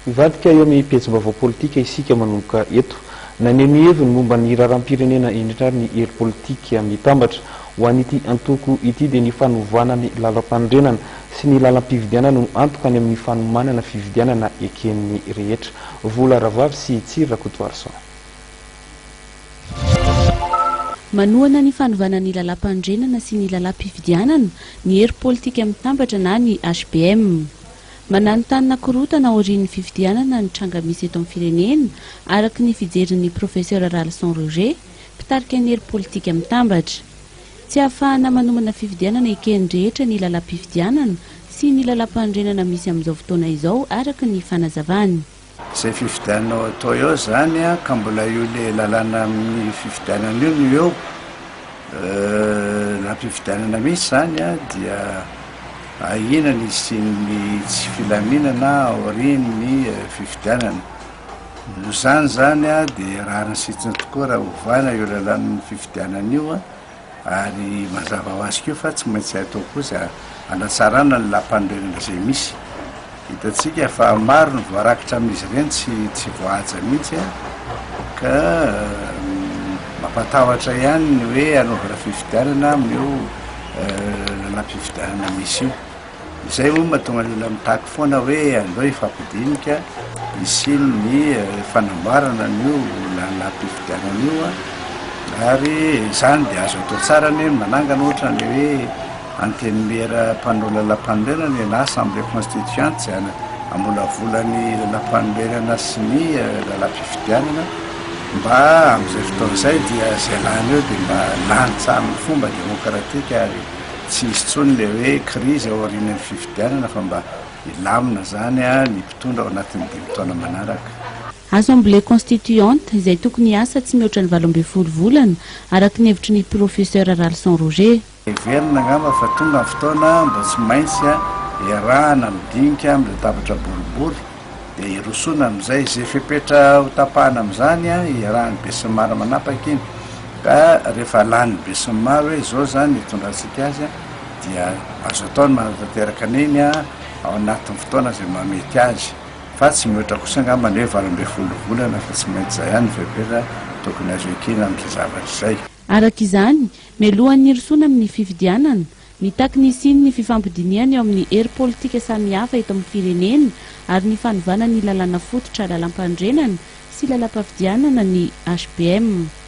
Mivadika eo amin'ny pejim-baovao politika isika manomboka eto. Naneho ny heviny momba ny raharaham-pirenena indrindra ary ny hery politika mitambatra. Ho an'ity antoko ity dia ny fanovana ny lalampanorenana sy ny lalam-pifidianana no antoka any amin'ny fanomanana fifidianana eken'ny rehetra. Vola Rahavavy sy Tsiry Rakotoarison. Manohana ny fanovana ny lalampanorenana sy ny lalam-pifidianana ny hery politika mitambatra na ny HBM. Mananontanona korontana aorian'ny fifidianana ny tranga misy eto amin'ny firenena, araka ny fijerin'ny Profesora Ralison Roger, mpitarika ny hery politika mitambatra. Tsy ahafahana manomana fifidianana eken'ny rehetra ny lalam-pifidianana sy ny lalam-panorenana misy amin'izao fotoana izao, araka ny fanazavany. Izay fifidianana ho atao eo izany ka mbola io le lalàna amin'ny fifidianana io no eo, lalam-pifidianana misy izany dia ahiana ny hisian'ny tsy filaminana aorian'ny fifidianana. Noho izany izany dia rariny sy hitsiny tokoa raha ovana io lalàn'ny fifidianana io ary mazava ho azy koa fa tsy maintsy atao koa izay hanatsarana ny lalam-panorenana izay misy. Hitantsika fa maro ny voarakitra amin'izy ireny tsy tsy voahaja mihitsy ka mampatahotra ihany ny hoe hanaovana fifidianana amin'io lalam-pifidianana misy io. Izay moa mahatonga ny olona mitaky foana hoe aleo hifampidinika hisian'ny fanamboarana an'io lalam-pifidianana io ary izany dia azo atao tsara anie ny manangana ohatra ny hoe Antenimiera mpanao lalampanorenana e na Assemblée constituante izay hamolavola ny lalampanorenana sy ny lalam-pifidianana mba amin'izay fotoana izay dia izay lany eo dia mba lany tsara amin'ny fomba demokratika ary tsy hisy intsony ilay hoe krizy aorian'ny fifidianana fa mba hilamina izany ny mpitondra ao anatin'ny dimy taona manaraka. Assemblée constituante izay tokony hiasa tsy mihoatra ny 18 volana araka ny hevitry ny Professeur Ralison Roger. Heverina angamba fa tonga ny fotoana mba tsy maintsy iarahana midinika amin'ny latabatra boribory dia hirosoana amin'izay. Izay fepetra ho tapahana amin'izany iarahan'ny besinimaro manapaka iny ka rehefa lanin'ny besinimaro hoe izao izany ny hitondrantsika azy dia azo atao ny manatanteraka an'iny ao anatin'ny fotoana izay mahamety azy fa tsy mihoatra kosa angamba ny hoe 18 volana fa tsy maintsy izay ihany ny fepetra tokony azo ekena amin'izay zavatra izay. Araka izany, mialohan'ny hirosoana amin'ny fifidianana, mitaky ny hisian'ny fifampidinihana eo amin'ny hery politika samihafa eto amin'ny firenena ary ny fanovana ny lalàna fototra lalampanorenana sy lalampafidianana ny HBM.